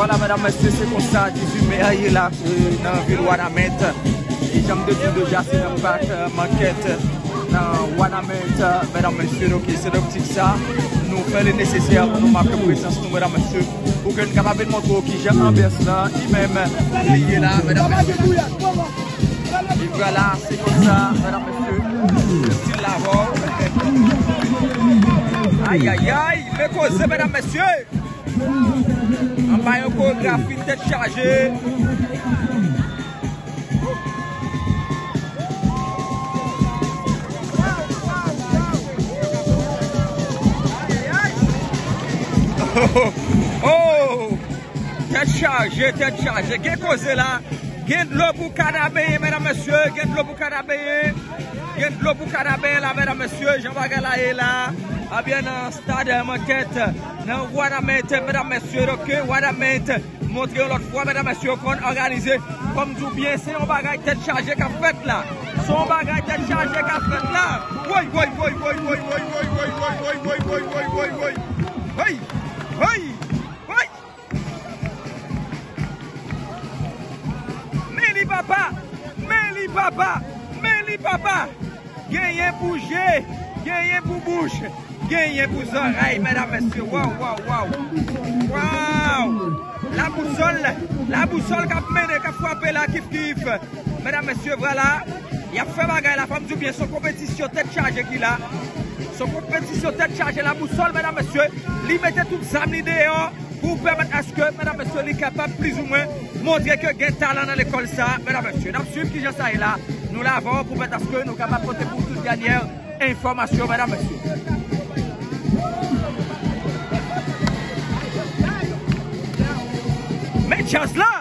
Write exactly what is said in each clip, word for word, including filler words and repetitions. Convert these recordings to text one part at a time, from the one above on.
Vwala, medam, mesye, se konsa dizuit me a ye la, euh, nan vil Wanament. E jan m te di w deja, se nan pak, euh, Mankèt, nan Wanament, euh, medam, mesye. Donk, se nan optik sa, nou fè le nesesè pou nou make prezans nou, medam, mesye, pou ke nou kapab vin montre w kijan anbyans lan, li menm, li ye la, medam, mesye. E vwala, se konsa, medam, mesye, se stil la avè w. Ayayay, men koze, medam, mesye. Anba yon koregrafi tèt chaje. Oh! Tèt chaje, tèt chaje. Gen koze la. Gen dlo pou kada benyen, medam, mesye. Gen dlo pou kada benyen. Gen dlo pou kada benyen la, medam, mesye. Jan bagay la ye la. Ebyen, nan stad Mankèt, nan Wanament, medam, mesye. Donk, Wanament, montre yon lòt fwa, medam, mesye, yo konn òganize. Kòm di w byen, se yon bagay tèt chaje k ap fèt la. Se yon bagay tèt chaje k ap fèt la. Woy, woy, woy. Woy, woy. Men li papa, men li papa, men li papa. Genyen pou je, genyen pou bouch, genyen pou zòrèy, medam, mesye. Waw, waw, waw. Waw. Labousòl, labousòl k ap mennen, k ap frape la, kif kif. Medam, mesye, vwala. Y ap fè bagay la, fò m di w byen, se yon konpetisyon tèt chaje ki la. Se yon konpetisyon tèt chaje, Labousòl, medam, mesye. Li mete tout zam li deyò pou pèmèt aske, medam, mesye, li kapab plizoumwen montre ke gen talan nan lekòl sa, medam, mesye. N ap swiv kijan sa ye la. Nou la avè w pou pèmèt aske nou kapab pote pou w tout dènyè enfòmasyon, medam, mesye. Men djaz la!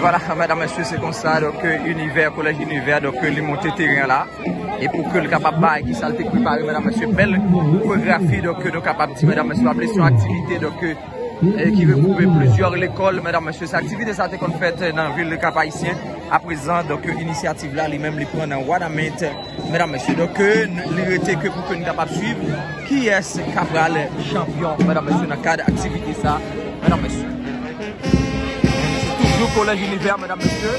Vwala, medam, mesye, se konsa, donk, Univers, Kolèj Univers, donk, li monte teren an la. E pou ke l kapab bay, kisa l te prepare, medam, mesye, bèl koregrafi, donk, nou kapab di, medam, mesye, ap li se yon aktivite, donk, e ki regwoupe plizyè lekòl, medam, mesye. Sa, aktivite sa te konn fèt nan vil Kap Ayisyen. Aprezan, donk, inisyativ la, li menm, li pran nan Wanament, medam, mesye. Donk, li rete ke pou ke n kapab swiv kiyès k ap pral chanpyon, medam, mesye, nan kad aktivite sa, medam, mesye. Se toujou Kolèj Univers, medam, mesye.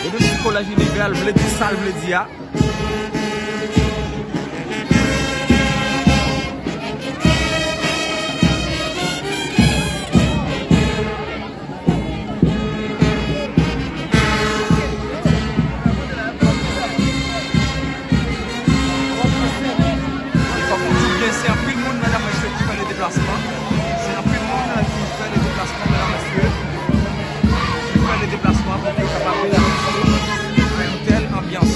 E nou di Kolèj Univers, l vle di sa l vle di a. Fòk nou di byen, se anpil moun, medam, mesye, ki fè le deplasman. Se anpil moun ki fè le deplasman, medam, mesye, ki fè le deplasman pou yo kapab benefisye de yon tèl anbyans.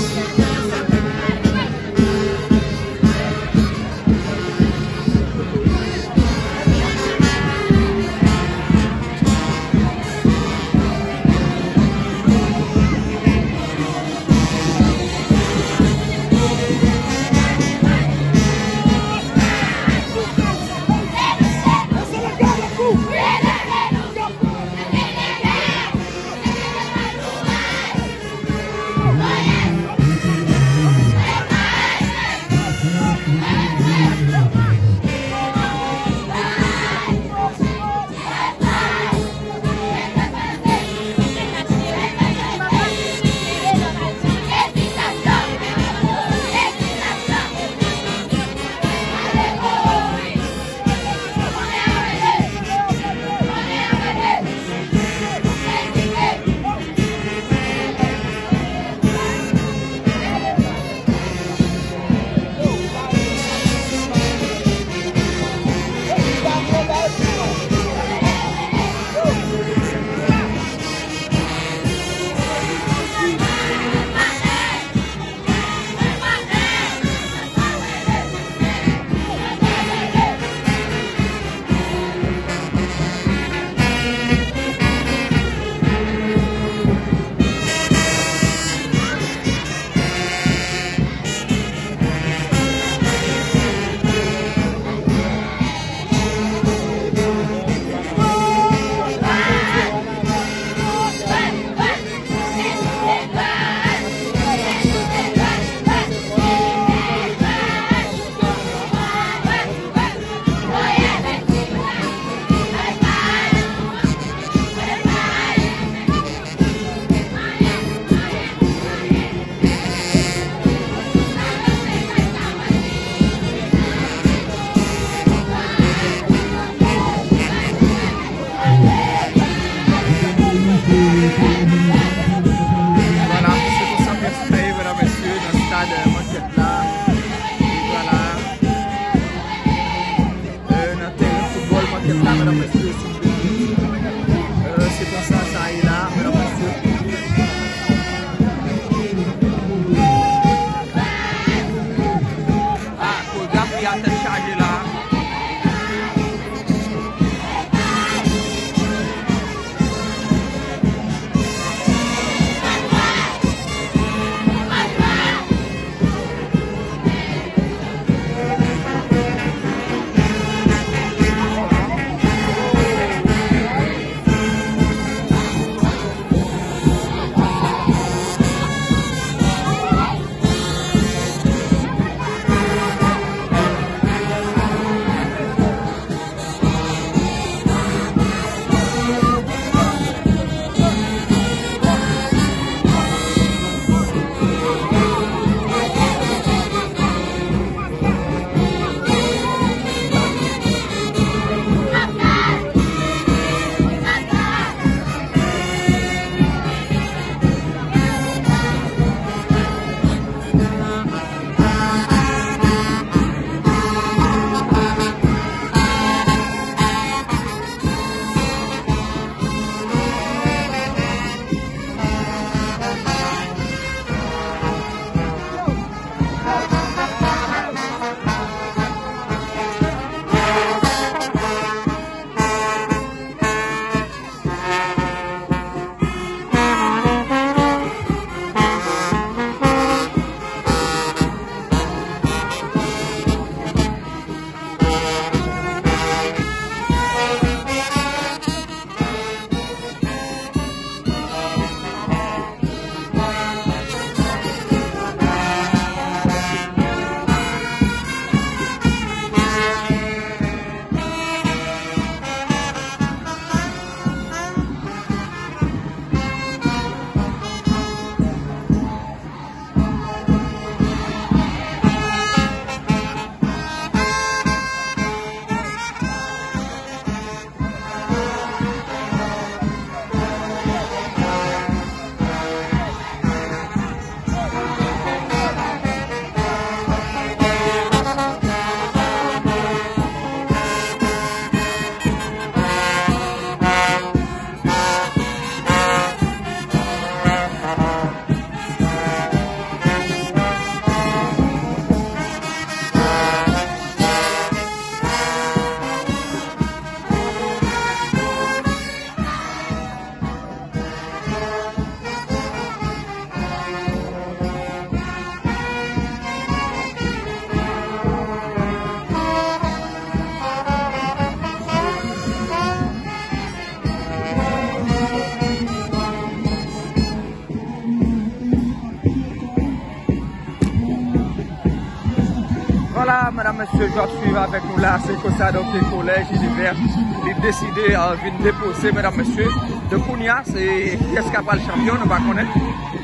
Ah, medam, mesye, w ap swiv avèk nou la, se konsa, donk, kolèj Univers, li deside, euh, vin depoze, medam, mesye. Donk, kounye a, se kiyès k ap pral chanpyon, nou pa konnen.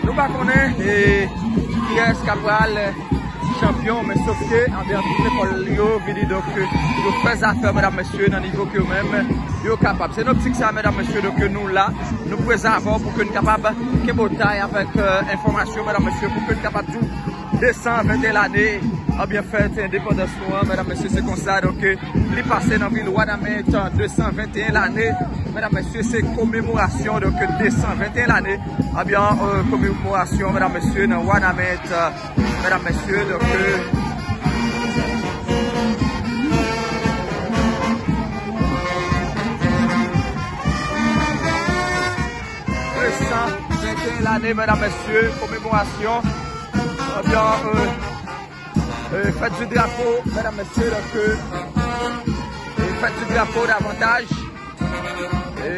Nou pa konnen, e, kiyès k ap pral chanpyon, men sof ke, anbyan, tout lekòl yo vini, donk, yo fè zafè, medam, mesye, nan nivo ke yo menm, yo kapab. Se nan optik sa, medam, mesye, donk, nou la, nou prezan avè w pou ke n kapab kenbe w tay avèk, euh, enfòmasyon, medam, mesye, pou ke n kapab di w de san venteyen lane, anbyan, fèt endepandans nou an, medam, mesye, se konsa, donk, li pase nan vil Wanament, de san venteyen lane, medam, mesye, se komemorasyon, donk, de san venteyen lane, anbyan, euh, komemorasyon, medam, mesye, nan Wanament, medam, mesye, donk, euh, de san venteyen lane, medam, mesye, komemorasyon, anbyan, euh, euh, fèt di drapo, medam, mesye, donk, euh, euh, fèt di drapo davantaj. E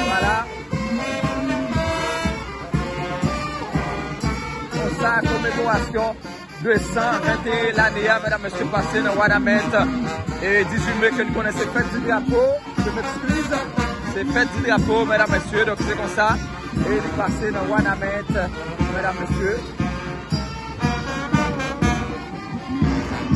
vwala. Konsa, komemorasyon de san venteyen lane a, medam, mesye, pase nan Wanament. E dizuit me ke n konnen se fèt di drapo, je m'excuse. Se fèt di drapo, medam, mesye, donk se konsa. E li pase nan Wanament, medam, mesye.